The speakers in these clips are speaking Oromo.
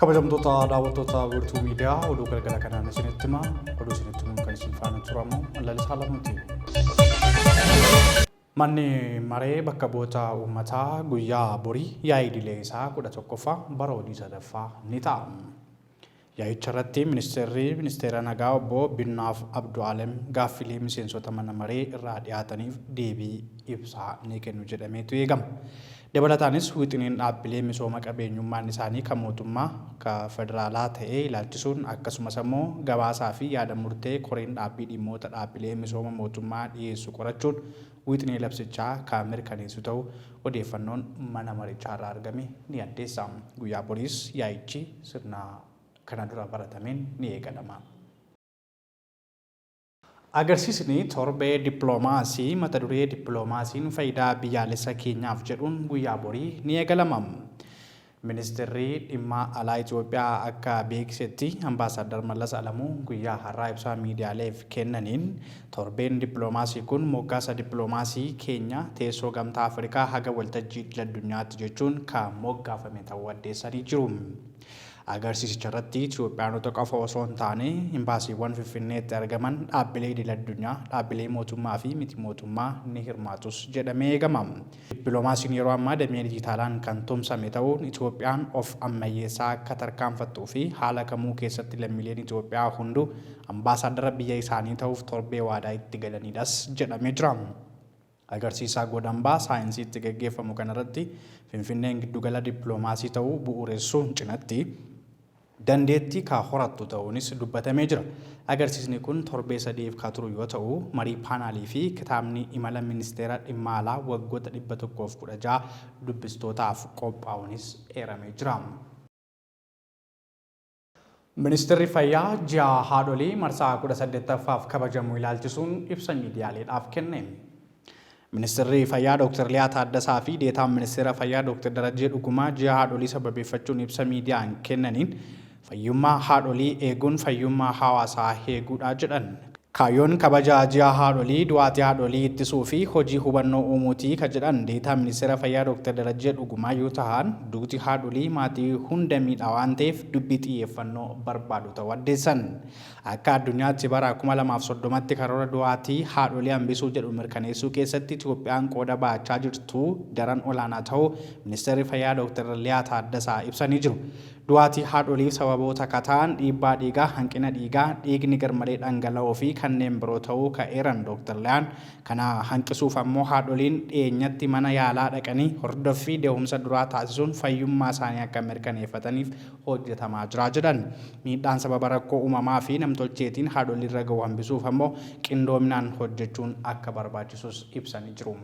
Kabajamtoota daawwattoota Wiirtuu Miidiyaa, oduu galgala kanaan isinitti hima. Oduu isinitti himuun kan isin faana turamu Lalisaa Lamuuti. Manni maree bakka bu'oota uummataa guyyaa borii yaa'ii idilee isaa 11ffaa bara hojii sadaffaa ni ta'a. Yaa'icha irratti Ministeerri Ministeera Nagaa Obbo Binnaaf Abdu'aalem gaaffilee miseensota mana maree irraa dhiyaataniif deebii ibsaa ni kennu jedhameetu eegama. Dabalataanis wixineen dhaabbilee misooma qabeenyummaan isaanii ka mootummaa, ka federaalaa ta'e ilaalchisuun akkasumas ammoo gabaasaa fi yaada murtee koreen dhaabbii dhimmoota dhaabbilee misooma mootummaa dhiyeessu qorachuun wixinee labsichaa ka mirkaneessu ta'uu odeeffannoon mana marichaarraa argame ni addeessa. Guyyaa boriis yaa'ichi sirna kana dura baratameen ni eegalama. Agarsiisni torbee dippiloomaasii mata duree Dippiloomaasiin fayidaa biyyaalessa keenyaaf jedhuun guyyaa borii ni eegalama. Ministeerri Dhimma Alaa Itoophiyaa akka beeksisetti Ambaasaaddar Mallas Alamuu guyyaa har'aa ibsa miidiyaaleef kennaniin torbeen dippiloomaasii kun moggaasa dippiloomaasii keenya teessoo Gamtaa Afrikaa haga waltajjii idil addunyaatti jechuun ka moggaafame ta'uu addeessanii jiru. Agarsiisicharratti Itiyoophiyaanota qofa osoo hin taane Imbaasiiwwan Finfinneetti argaman, dhaabbilee idil addunyaa, dhaabbilee mootummaa fi miti mootummaa ni hirmaatus jedhamee eegama. Dippiloomaasiin yeroo ammaa damee dijiitaalaan kan tumsame ta'uun Itiyoophiyaan of ammayyeessaa akka tarkaanfattuu fi haala kamuu keessatti lammiileen Itiyoophiyaa hunduu Ambaasaaddara biyya isaanii ta'uuf torbee waadaa itti galaniidhas jedhamee jira. Agarsiisaa Godambaa saayinsiitti gaggeeffamu kanarratti Finfinneen giddugala dippiloomaasii ta'uu bu'uuressuun cinatti dandeettii ka horattu ta'uunis dubbatamee jira. Agarsiisni kun torbee sadiif ka turu yoo ta'u, marii paanaalii fi kitaabni imala Ministeera Dhimma Alaa waggoota 116 dubbistootaaf qophaa'uunis eeramee jira. Ministeerri Fayyaa ji'a haadholii marsaa 18ffaaf kabajamu ilaalchisuun ibsa miidiyaaleedhaaf kenne. Ministeerri Fayyaa Dooktar Liyaa Taaddasaa fi Deetaan Ministeera Fayyaa Dooktar Darajjee Dhugumaa ji'a haadholii sababeeffachuun ibsa miidiyaan kennaniin fayyummaa haadholii eeguun fayyummaa hawaasaa eeguudha jedhan. Kaayyoon kabaja ji'a haadholii du'aatii haadholii ittisuu fi hojii hubannoo uumuuti ka jedhan Deetaa Ministeera Fayyaa Dooktar Darajjee Dhugumaa yoo tahan, duuti haadholii maatii hunda miidha waan ta'eef dubbii xiyyeeffannoo barbaadu ta'uu addeessan. Akka addunyaatti bara 2030tti karoora du'aatii haadholii hambisuu jedhu mirkaneessuu keessatti Itoophiyaan qooda bahachaa jirtu daran olaanaa ta'uu Ministeerri Fayyaa Dooktar Liyaa Taaddasaa ibsanii jiru. Du'aatii haadholiif sababoota ka ta'an dhiibbaa dhiigaa, hanqina dhiigaa, dhiigni garmalee dhangala'uu fi kanneen biroo ta'uu ka eeran Dooktar Liyaan, kana hanqisuuf ammoo haadholiin dhiyeenyatti mana yaalaa dhaqanii hordoffii dehumsa duraa taasisuun fayyummaa isaanii akka mirkaneeffataniif hojjetamaa jira jedhan. Miidhaan sababa rakkoo uumamaa fi namtolcheetiin haadholiirra gahu hambisuuf ammoo qindoominaan hojjechuun akka barbaachisus ibsanii jiru.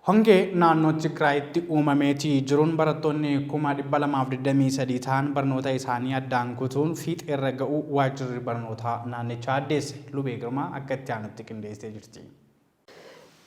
Hongee naannoo Tigraayitti uumameeti jiruun barattoonni 223,000 ta'an barnoota isaanii addaan kutuun fiixeerra ga'uu waajjirri barnootaa naannichaa addeesse. Lubee Girmaa akka itti aanutti qindeessitee jirti.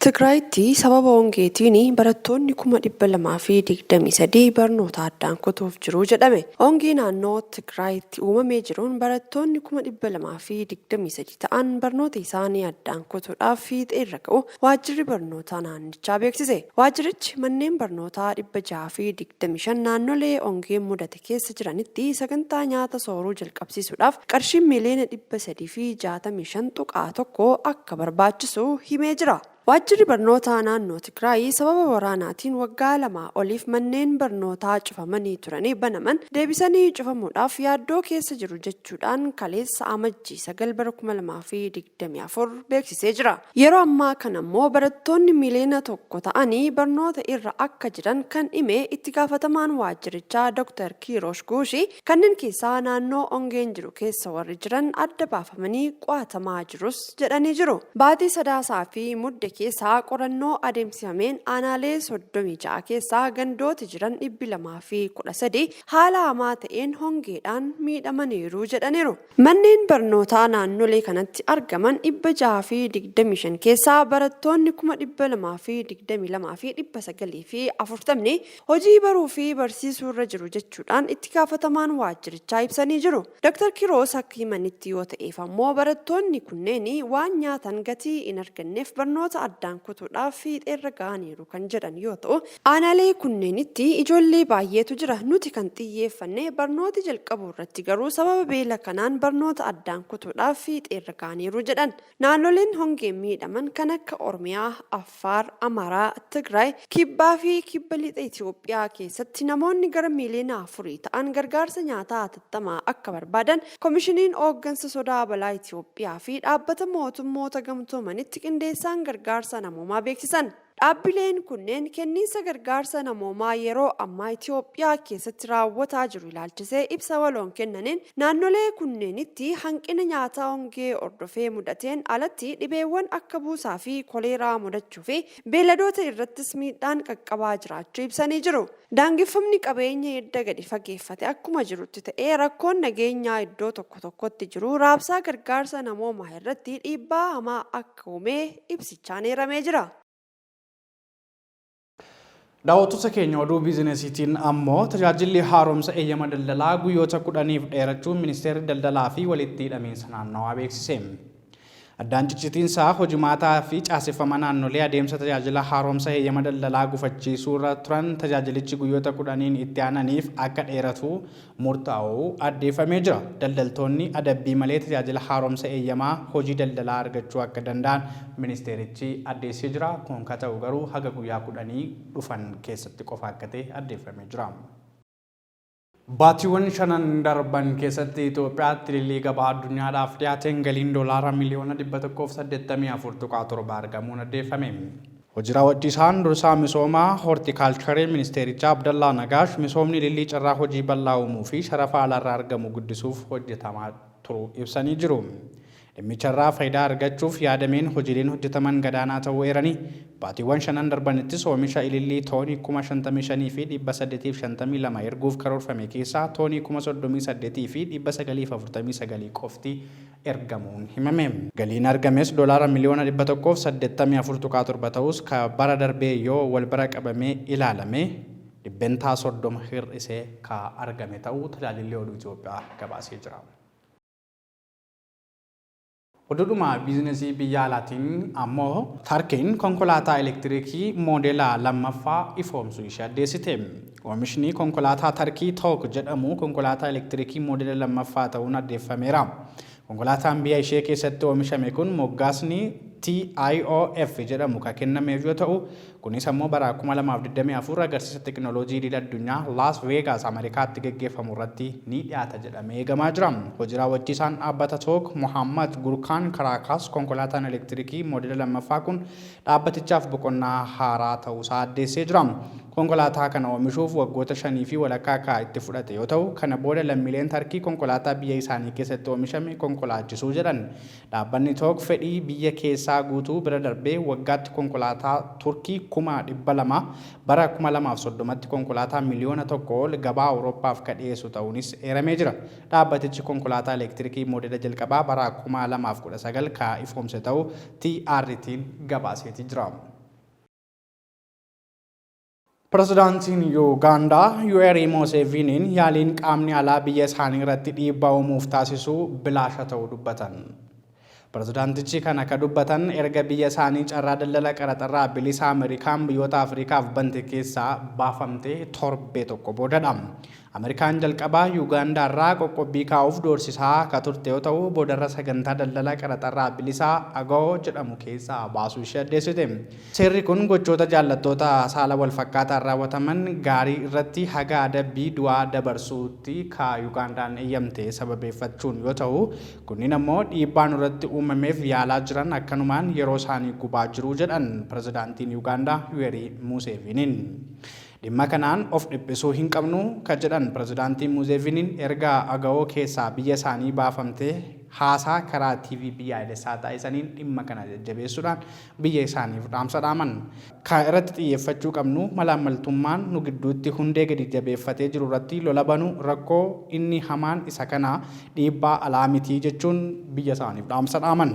Tigraayitti sababa hongeetiin barattoonni 223,000 barnoota addaan kutuuf jiru jedhame. Hongee naannoo Tigraayitti uumamee jiruun barattoonni 223,000 ta'an barnoota isaanii addaan kutuudhaaf fiixee irra ga'uu Waajjirri Barnootaa naannichaa beeksise. Waajjirichi manneen barnootaa 625 naannolee hongeen mudate keessa jiranitti sagantaa nyaata sooruu jalqabsiisuudhaaf qarshiin miiliyoona 365.1 akka barbaachisu himee jira. Waajjirri Barnootaa Naannoo Tigraay sababa waraanaatiin waggaa lamaa oliif manneen barnootaa cufamanii turanii banaman deebisanii cufamuudhaaf yaaddoo keessa jiru jechuudhaan kaleessa Amajjii 9 bara 2024 beeksisee jira. Yeroo ammaa kana immoo barattoonni miiliyoona tokko ta'anii barnoota irra akka jiran kan hime itti gaafatamaan waajjirichaa Dr. Kiiroosh Guushii kanneen keessaa naannoo ongeen jiru keessa warri jiran adda baafamanii qo'atamaa jirus jedhanii jiru. Baatii Sadaasaa fi Mudde keessa qorannoo adeemsifameen aanaalee 36 keessaa gandooti jiran 213 haala hamaa ta'een hongeedhaan miidhamaniiru jedhaniiru. Manneen barnootaa naannolee kanatti argaman 625 keessaa barattoonni 222,940 hojii baruu fi barsiisuurra jiru jechuudhaan itti gaafatamaan waajjirichaa ibsanii jiru. Dr. Kiroos akka himanitti yoo ta'eef ammoo barattoonni kunneen waan nyaatan gatii hin arganneef barnoota addaan kutuudhaaf fiixeerra ga'aniiru kan jedhan yoo ta'u, aanaalee kunneenitti ijoollee baay'eetu jira, nuti kan xiyyeeffanne barnooti jalqabuu irratti garuu sababa beela kanaan barnoota addaan kutuudhaaf fiixeerra ga'aniiru jedhan. Naannoleen hongeen miidhaman kan akka Oromiyaa, Affaar, Amaaraa, Tigraay, Kibbaa fi Kibba Lixa Itiyoophiyaa keessatti namoonni gara miiliyoona afurii ta'an gargaarsa nyaataa hatattamaa akka barbaadan Komishiniin Ooggansa Sodaa Balaa Itiyoophiyaa fi Dhaabbata Mootummoota Gamtoomanitti Qindeessaan Gargaarsa Namoomaa beeksisan. Dhaabbileen kunneen kenniinsa gargaarsa namoomaa yeroo ammaa Itiyoophiyaa keessatti raawwataa jiru ilaalchisee ibsa waloon kennaniin, naannolee kunneenitti hanqina nyaataa hongee hordofee mudateen alatti dhibeewwan akka buusaa fi koleeraa mudachuu fi beeyladoota irrattis miidhaan qaqqabaa jiraachuu ibsanii jiru. Daangeffamni qabeenya hidda gadi fageeffate akkuma jirutti ta'ee rakkoon nageenyaa iddoo tokko tokkotti jiru raabsaa gargaarsa namoomaa irratti dhiibbaa hamaa akka uume ibsichaan eeramee jira. Daawwattoota keenya oduu biizinesiitiin ammoo tajaajilli haaromsa eeyyama daldalaa guyyoota 10f dheerachuu Ministeerri Daldalaa fi Walitti Hidhamiinsa Naannawaa beeksise. Addaan ciccitiinsa hojimaataa fi caaseffama naannolee adeemsa tajaajila haaromsa heeyyama daldalaa gufachiisuurra turan tajaajilichi guyyoota 10n itti aananiif akka dheeratu murtaa'uu addeeffamee jira. Daldaltoonni adabbii malee tajaajila haaromsa eeyyamaa hojii daldalaa argachuu akka danda'an ministeerichi addeessee jira. Kun ka ta'u garuu haga guyyaa kudhanii dhufan keessatti qofa akka ta'e addeeffamee jira. Baatiiwwan shanan darban keessatti Itoophiyaatti ilillii gabaa addunyaadhaaf dhiyaateen galiin doolaara miliyoona 184.7 argamuun addeeffame. Hojii raawwachiisaan dursaa misooma Hoortikaalcharii ministeerichaa Abdallaa Nagaash misoomni ilillii carraa hojii bal'aa uumuu fi sharafa alaarraa argamu guddisuuf hojjetamaa turuu ibsanii jiru. Dhimmicharraa fayidaa argachuuf yaadameen hojiileen hojjetaman gadaanaa ta'uu eeranii, baatiiwwan shanan darbanittis oomisha ilillii toonii 55,852 erguuf karoorfame keessaa toonii 38,949 qofti ergamuun himame. Galiin argames doolaara miliyoona 184.7 ta'us ka bara darbee yoo walbira qabamee ilaalame dhibbentaa 30 hir'isee ka argame ta'uu Tajaajilli Oduu Itoophiyaa gabaasee jira. Oduudhuma biizinesii biyya alaatiin ammoo Tarkiin konkolaataa elektirikii moodela lammaffaa ifoomsuu ishee addeessite. Oomishni konkolaataa Tarkii Took jedhamu konkolaataa elektirikii moodela lammaffaa ta'uun addeeffameera. Konkolaataan biyya ishee keessatti oomishame kun moggaasni TIOF jedhamu ka kennameef yoo ta'u, Kunis ammoo bara 2024 agarsiisa tekinooloojii idil addunyaa Laas Veegaas Ameerikaatti geggeeffamu irratti ni dhiyaata jedhamee eegamaa jira. Hojii raawwachiisaan dhaabbata Took Mohaammad Gurkaan Karaakaas konkolaataan elektirikii moodela lammaffaa kun dhaabbatichaaf boqonnaa haaraa ta'uusaa addeessee jira. Konkolaataa kana oomishuuf waggoota shanii fi walakkaa ka itti fudhate yoo ta'u, kana booda lammiileen Tarkii konkolaataa biyya isaanii keessatti oomishame konkolaachisuu jedhan. Dhaabbanni Took fedhii biyya keessaa guutuu bira darbee waggaatti konkolaataa Turkii 200,000, bara 2030tti konkolaataa miliyoona 1 ol gabaa Awurooppaaf ka dhiyeessu ta'uunis eeramee jira. Dhaabbatichi konkolaataa elektirikii moodela jalqabaa bara 2019 ka ifoomse ta'uu TRTn gabaaseeti jira. Pirezidaantiin Yuugaandaa Yuweerii Mooseeviiniin yaaliin qaamni alaa biyya isaanii irratti dhiibbaa uumuuf taasisu bilaasha ta'uu dubbatan. Pirezidaantichi kana ka dubbatan erga biyya isaanii carraa daldala qaraxarraa bilisa Ameerikaan biyyoota Afrikaaf bante keessaa baafamtee torbee tokko boodadha. Ameerikaan jalqaba Yuugaandaarraa qoqqobbii kaa'uuf doorsisaa ka turte yoo ta'u, boodarra sagantaa daldala qaraxarraa bilisaa AGOA jedhamu keessaa baasuu ishee addeessite. Seerri kun gochoota jaallattoota saala walfakkaataan raawwataman gaarii irratti haga adabbii du'aa dabarsuutti ka Yugaandaan eeyyamte sababeeffachuun yoo ta'u, kunniin ammoo dhiibbaa nurratti uumameef yaalaa jiran akkanumaan yeroo isaanii gubaa jiru jedhan Pirezidaantiin Yugaandaa Yuwerii Muuseeviiniin. Dhimma kanaan of dhiphisuu hin qabnu, ka jedhan Pirezidaantii Muuzeeviniin erga AGOA keessaa biyya isaanii baafamtee haasaa karaa TV biyyaalessaa taasisaniin dhimma kana jajjabeessuudhaan biyya isaaniif dhaamsa dhaaman. Ka irratti xiyyeeffachuu qabnu malaammaltummaan nu gidduutti hundee gadi jabeeffatee jiru irratti lola banuu, rakkoo inni hamaan isa kana, dhiibbaa alaa miti jechuun biyya isaaniif dhaamsa dhaaman.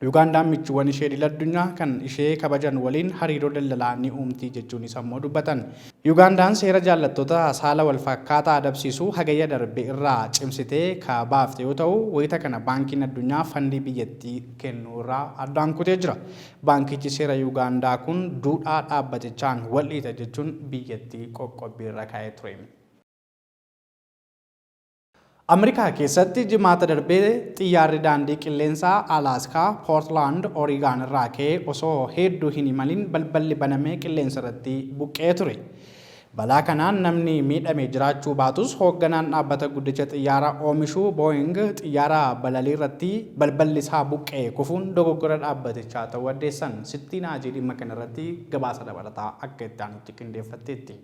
Yugaandaan michuuwwan ishee idil-addunyaa kan ishee kabajan waliin hariiroo daldalaa ni uumti jechuunis ammoo dubbatan. Yugaandaan seera jaallattoota saala walfakkaataa adabsiisu Hagayya darbe irraa cimsitee ka baafte yoo ta'u, wayita kana Baankiin Addunyaa fandii biyyattii kennuu irraa addaan kutee jira. Baankichi seera Yugaandaa kun duudhaa dhaabbatichaan waldhiita jechuun biyyattii qoqqobbii irra kaa'ee ture. Ameerikaa keessatti Jimaata darbe xiyyaarri daandii qilleensaa Alaaskaa Poortlaand Oorigaan irraa ka'ee osoo hedduu hin imalin balballi banamee qilleensa irratti buqqa'ee ture. Balaa kanaan namni miidhame jiraachuu baatus hoogganaan dhaabbata guddicha xiyyaara oomishuu Booying xiyyaara balalii irratti balballi isaa buqqa'e kufuun dogoggora dhaabbatichaa ta'uu addeessan. Sittiin Haajii dhimma kana irratti gabaasa dabalataa akka itti aanutti qindeeffatteetti.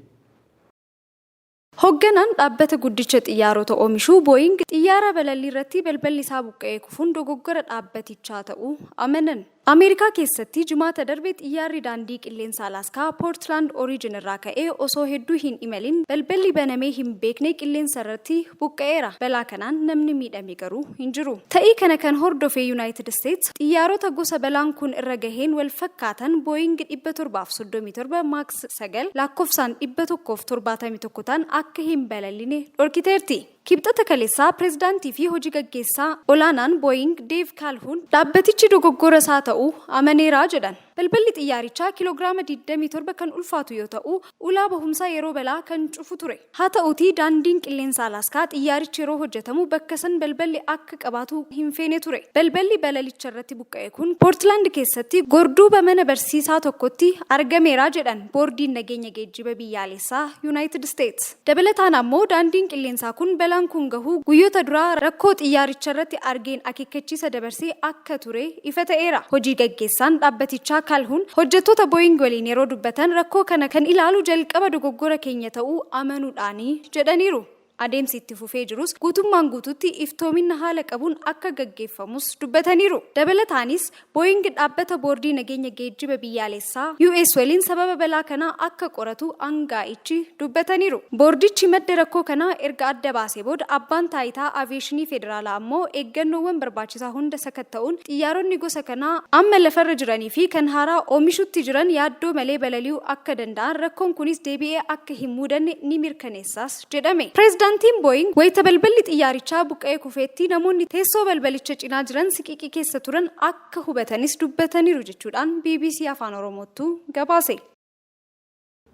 Hogganaan dhaabbata guddicha xiyyaarota oomishuu Booying xiyyaara balalliirratti balballi isaa buqqa'ee kufuun dogoggora dhaabbatichaa ta'uu amanan. Ameerikaa keessatti Jimaata darbe xiyyaarri daandii qilleensa Alaaskaa Poortlaand Oriijin irraa ka'ee osoo hedduu hin imalin balballi banamee hin beekne qilleensa irratti buqqa'eera. Balaa kanaan namni miidhame garuu hin jiru. Ta'ii kana kan hordofe Yunaayitid Isteets xiyyaarota gosa balaan kun irra gaheen wal fakkaatan Booying 737 Max 9 lakkoofsaan 171 ta'an akka hin balaline dhorkiteerti. Kibxata kaleessaa pirezidaantii fi hoji gaggeessaa olaanaan Booying Deev Kaalhuun dhaabbatichi dogoggora isaa ta'uu amaneera jedhan. Balballi xiyyaarichaa kiiloogiraama 27 kan ulfaatu yoo ta'u, ulaa bahumsaa yeroo balaa kan cufu ture. Haa ta'uutii daandiin qilleensa Alaaskaa xiyyaarichi yeroo hojjetamu bakka san balballi akka qabaatu hin feene ture. Balballi balalicha irratti buqqa'e kun Poortilaand keessatti gorduuba mana barsiisaa tokkotti argameera jedhan Boordiin Nageenya Geejjiba Biyyaalessaa Yunaayitid Isteets. Dabalataan ammoo daandiin qilleensaa kun balaan kun gahuu guyyoota duraa rakkoo xiyyaaricharratti argeen akeekkachiisa dabarsee akka ture ifa ta'eera. Hojii gaggeessaan dhaabbatichaa Kaalhuun hojjettoota Booying waliin yeroo dubbatan rakkoo kana kan ilaalu jalqaba dogoggora keenya ta'uu amanuudhaani jedhaniiru. Adeemsi itti fufee jirus guutummaan guutuutti iftoominna haala qabuun akka gaggeeffamus dubbataniiru. Dabalataanis Booying dhaabbata Boordii Nageenya Geejjiba Biyyaalessaa US waliin sababa balaa kanaa akka qoratu angaa'ichi dubbataniiru. Boordichi madda rakkoo kanaa erga adda baasee booda abbaan taayitaa Aviyeeshinii Federaalaa ammoo eeggannoowwan barbaachisaa hunda sakatta'uun xiyyaaronni gosa kanaa amma lafarra jiranii fi kan haaraa oomishutti jiran yaaddoo malee balali'uu akka danda'an rakkoon kunis deebi'ee akka hin muudanne ni mirkaneessas jedhame. Pireezidaantiin Booying wayita balballi xiyyaarichaa buqqa'ee kufeetti namoonni teessoo balbalicha cinaa jiran siqiqii keessa turan akka hubatanis dubbataniiru jechuudhaan bbc Afaan Oromoottu gabaase.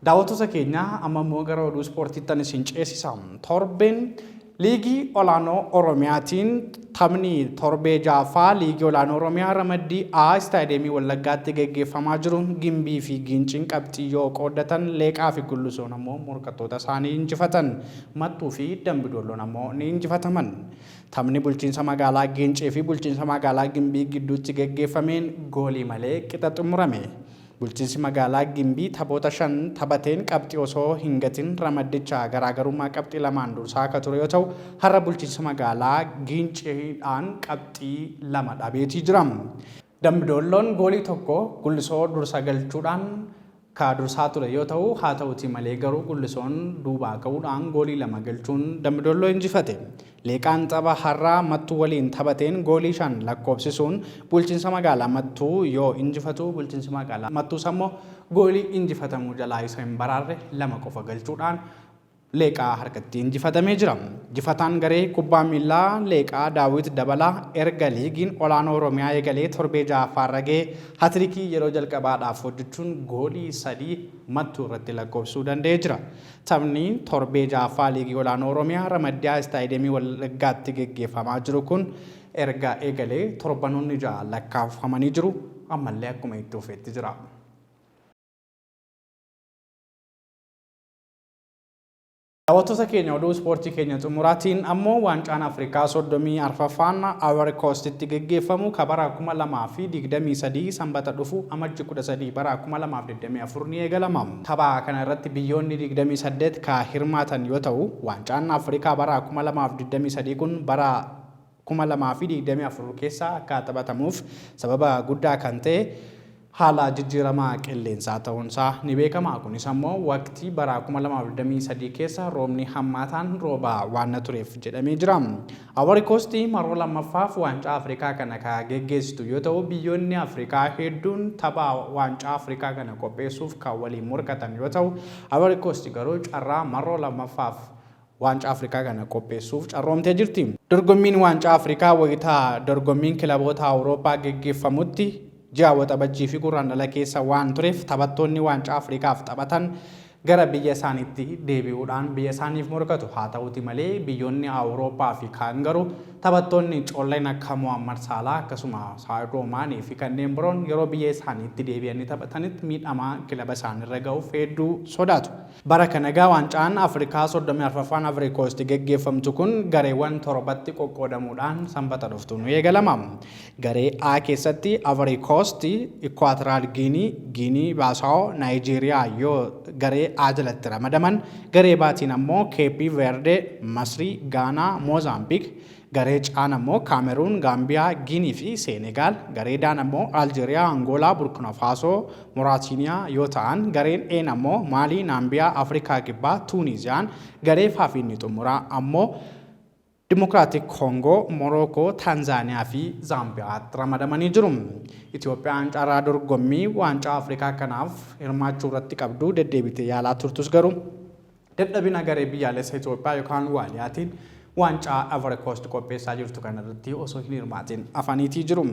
Daawwattoota keenya amma immoo gara oduu ispoortiittan isin ceesisa. Torbeen Liigii Olaanoo Oromiyaatiin taphni torbee 6ffaa Liigii Olaanoo Oromiyaa ramaddii A Istaadiyeemii Wallaggaatti geggeeffamaa jiruun Gimbii fi Giinciin qabxii yoo qooddatan Leeqaa fi Gullusoon ammoo morkattoota isaanii injifatan. Mattuu fi Dambi Dolloon ammoo ni injifataman. Taphni Bulchiinsa Magaalaa Giincii fi Bulchiinsa Magaalaa Gimbii gidduutti geggeeffameen goolii malee qixa xumurame. Bulchiinsi magaalaa Gimbii taphoota 5 taphateen qabxii osoo hin gatin ramaddicha garaagarummaa qabxii 2n dursaa akka ture yoo ta'u, har'a bulchiinsa magaalaa Giinciidhaan qabxii 2 dhabeetii jira. Dambidoolloon goolii 1 Gullisoo dursa galchuudhaan ka dursaa ture yoo ta'u, haa ta'utii malee garuu Gullisoon duubaa ka'uudhaan goolii 2 galchuun Dambidoolloo injifate. Leeqaan tapha har'a Mattuu waliin taphateen goolii 5 lakkoofsisuun bulchiinsa magaalaa Mattuu yoo injifatu, bulchiinsi magaalaa Mattuus ammoo goolii injifatamuu jalaa isa hin baraarre 2 qofa galchuudhaan Leeqaa harkatti injifatamee jira. Jifataan garee kubbaa miillaa Leeqaa Daawit Dabalaa erga liigiin olaanoo Oromiyaa eegalee torbee 6ffaarra gahee hatirikii yeroo jalqabaadhaaf hojjechuun goolii 3 Mattuu irratti lakkoofsisuu danda'ee jira. Taphni torbee 6ffaa Liigii Olaanoo Oromiyaa ramaddii A Istaadiyeemii Wallaggaatti geggeeffamaa jiru kun erga eegalee torbanoonni 6 lakkaa'famanii jiru. Ammallee akkuma itti fufetti jira. Daawwattoota keenya oduu ispoortii keenya xumuraatiin ammoo waancaan Afrikaa 34ffaan Ivory Coastitti geggeeffamu ka bara 2023 Sanbata dhufu Amajji 13 bara 2024 ni eegalama. Tapha kana irratti biyyoonni 28 ka hirmaatan yoo ta'u, waancaan Afrikaa bara 2023 kun bara 2024 keessa akka taphatamuuf sababa guddaa kan ta'e Haala jijjiirama qilleensaa ta'uunsaa ni beekama. Kunis ammoo waqtii bara 2023 keessa roobni hammaataan roobaa waan tureef jedhamee jira. Ivory Coast maroo lammaffaaf waancaa Afrikaa kana kan geggeessitu yoo ta'u, biyyoonni Afrikaa hedduun tapha waancaa Afrikaa kana qopheessuuf kan waliin morkatan yoo ta'u, Ivory Coast garuu carraa maroo lammaffaaf waancaa Afrikaa kana qopheessuuf carroomtee jirti. Dorgommiin waancaa Afrikaa wayitaa dorgommiin kilaboota Awurooppaa geggeeffamutti ji'a Waxabajjii fi Gurraandhala keessa waan tureef, taphattoonni waancaa Afrikaaf taphatan gara biyya isaaniitti deebi'uudhaan biyya isaaniif morkatu. Haa ta'uuti malee, biyyoonni Awurooppaa fi kaan garuu taphattoonni colleen akka Mohammad Saalaa, akkasuma Saadiyoo Maanee fi kanneen biroon yeroo biyya isaaniitti deebi'anii taphatanitti miidhamaa kilaba isaaniirra ga'uuf hedduu sodaatu. Bara kana egaa waancaan Afrikaa 34ffaan Ivory Coast geggeeffamtu kun gareewwan torbatti qoqqoodamuudhaan Sanbata dhuftu nu eegalama. Garee A keessatti Ivory Coast, Equatorial Guinea, Guinea Bissau, Naayijeeriyaa yoo garee A jalatti ramadaman, garee Baatiin ammoo Keeppii Verde, Masrii, Gaanaa, Moozaambiik, garee Caan ammoo Kaameruun, Gaambiyaa, Giinii fi Seenegaal, garee Daan ammoo Aljeeriyaa, Angoolaa, Burkina Faasoo, Moraatiiniyaa yoo ta'an, gareen Een ammoo Maalii, Naambiyaa, Afrikaa Kibbaa, Tuuniziyaan, garee Faa fi inni xumuraa ammoo Dimokiraatik Koongoo, Morookoo, Taanzaaniyaa fi Zaambiyaatti ramadamanii jiru. Itoophiyaan carraa dorgommii waancaa Afrikaa kanaaf hirmaachuu irratti qabdu deddeebitee yaalaa turtus, garuu dadhabina garee biyyaalessa Itoophiyaa yookaan Waaliyaatiin waancaa Ivory Coast qopheessaa jirtu kanarratti osoo hin hirmaatin afaniitii jiru.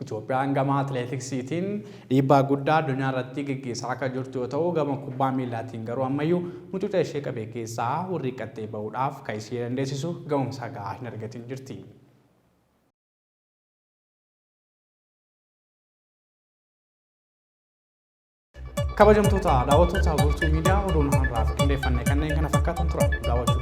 Itoophiyaan gama atileetiksiitiin dhiibbaa guddaa addunyaa irratti geggeessaa akka jirtu yoo ta'u, gama kubbaa miillaatiin garuu ammayyuu mucuca ishee qabe keessaa hurriiqqattee bahuudhaaf kan ishee dandeessisu ga'umsa gahaa hin argatin jirti. Kabajamtoota daawwattoota Guutuu Miidiyaa, oduun har'aaf qindeeffanne kanneen kana fakkaatan turan. Daawwachuu